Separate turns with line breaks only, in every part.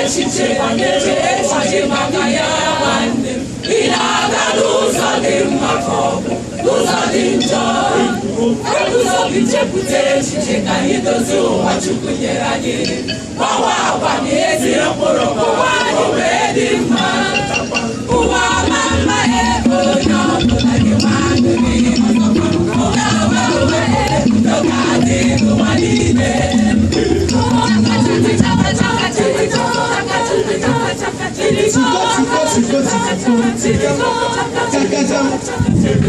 Echiche banyere echiche maka ya. Nwanne m, ị na-aga n'ụzọ dị mma ka ọ bụ n'ụzọ dị njọ? Eguzobi, chepụta echiche ka anyị dozie ụwa Chukwu nyere anyị, gbanwe agwa na ezi mkpụrụ ka ụwa anyị wee dị mma. Ụwa ma mma, ebe onye ọbụla ga-enwe aṅụrị. Ọzọkwa, ụwa ama mma, udo ga-adị n'ụwa niile.
Tiko tiko tiko tiko tiko kaka tiko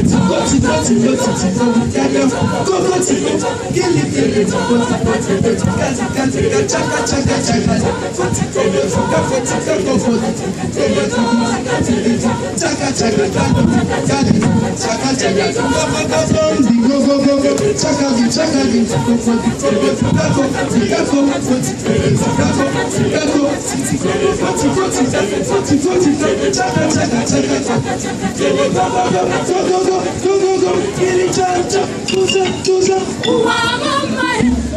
tiko tiko tiko kaka koko tiko kili kili tiko tiko tiko kati kati chaka chaka chaka tiko tiko tiko koko tiko tiko chaka chaka kati chaka chaka kaka go go go go chaka chaka tiko tiko kako kako kako kako tiko tiko tiko tiko chaka chaka chaka go go go go go go go go kili cha tuza tuza.
Ụwa mama,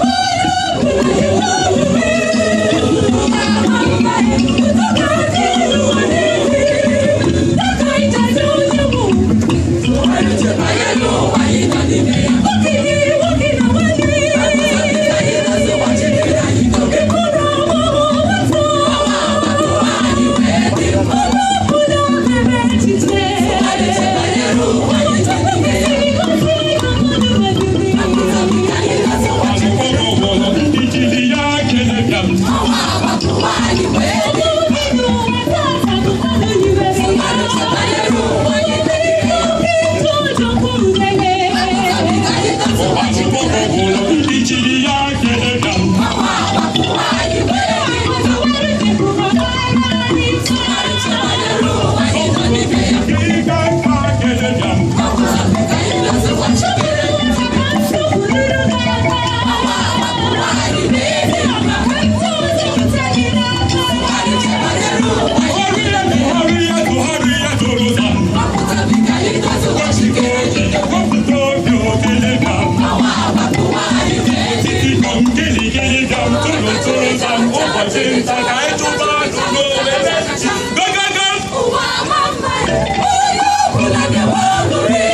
onye ọbụla ga-enwe aṅụrị. Ụwa mama, udo ga-adị n'ụwa niile. Dịka ịjazi onye bụ banyere ụwa anyị nọ n'ime ya. Okenye, nwoke na nwanyị. Ịkụ na ọgbọ, nwata. Onye ọbụla mere echiche. Kwesịrị gosi na mmadụ mebiri.
Ikili ya kele bịam.
Obi n'ụwa tata bụ mmadụ yiwere ya.
Ikili ya kele bịam. Ika nka kele bịam. Buhari ya Buhari ya toro zam. Wapụta obi okele bịam. Titi kom kili kili bịam toro toro zam. Ụbọchị nta ka anyị chụba anụ n'owere. Go go go!
Ụwa ama mma, onye ọbụla ga-enwe aṅụrị.